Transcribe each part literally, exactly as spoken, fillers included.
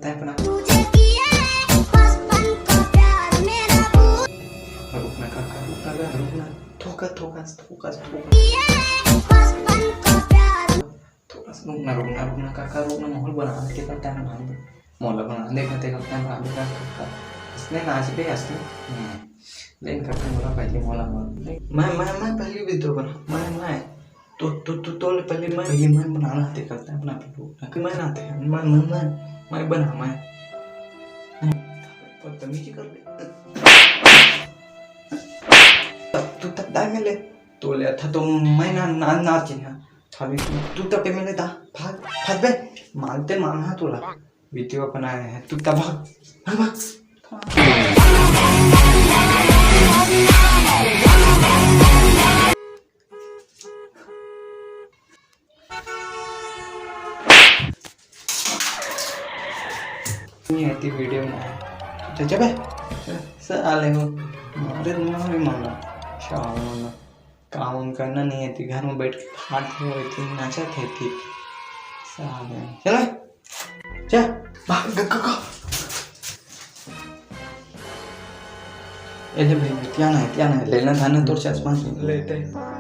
तैं अपना तुझे दिए बचपन का प्यार मेरा भूल। रुकना काका, रुकना बे, रुकना। थोकस, थोकस, थोकस, थोकस। दिए बचपन का प्यार। थोकस, रुकना, रुकना, रुकना काका, रुकना। माहौल बना दे, तेकर तैं बना दे। मोला बना दे, तेकर तैं बना दे काका। इसने नाच बे, असली। हम्म। लेकिन काका, मोला पहली, मोला, मोला। मैं, मैं, मैं पहली video बना। मैं, मैं। तो, तो, तो, तो पहले मैं, पहले मैं बनाना आथे करता है अपना वीडियो। मैं बनाते हैं, मैं, मैं, मैं, मैं बना, मैं। बदतमीजी कर ले। तू तब दाई में ले, तो ले था तो मैं ना, ना, ना चिन्हा। थाली तू, तू तब पे मिले था, भाग, भाग बे, मारते मारना तोला। वीडियो बनाए हैं, तू तब भाग, भाग, भाग। नहीं आती वीडियो में। तो जब है, साले हो, मारे दिमाग में मारना, शाम वाला। काम वाम करना नहीं आती, घर में बैठ के खात हो, इतनी नाचत है थी। साले, चला, चल, भाग, ग, ग, ग। ए ले भाई, क्या ना है, क्या ना है, लेना था ना तोर चश्मा। लेते।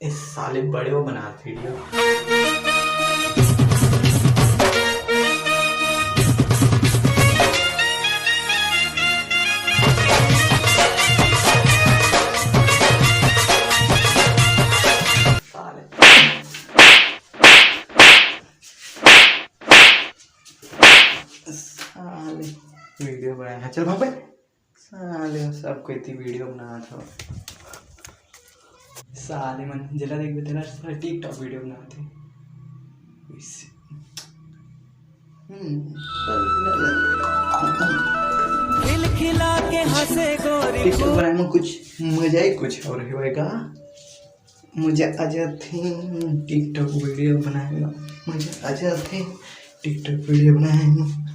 इस साले बड़े वो बना वीडियो। साले। साले। वीडियो बनाया है। चल भाग बे। साले, सब कोई इतनी वीडियो बनात हो। साले मन, जेला देखबे तेला साला TikTok वीडियो बनात हे। इस-, हम्म। खिलखिला के हंसे गोरी। TikTok बनाए में कुछ मजा ही कुछ और होएगा। मजा आ जाथे TikTok वीडियो बनाए में, मजा आ जाथे TikTok वीडियो बनाए में।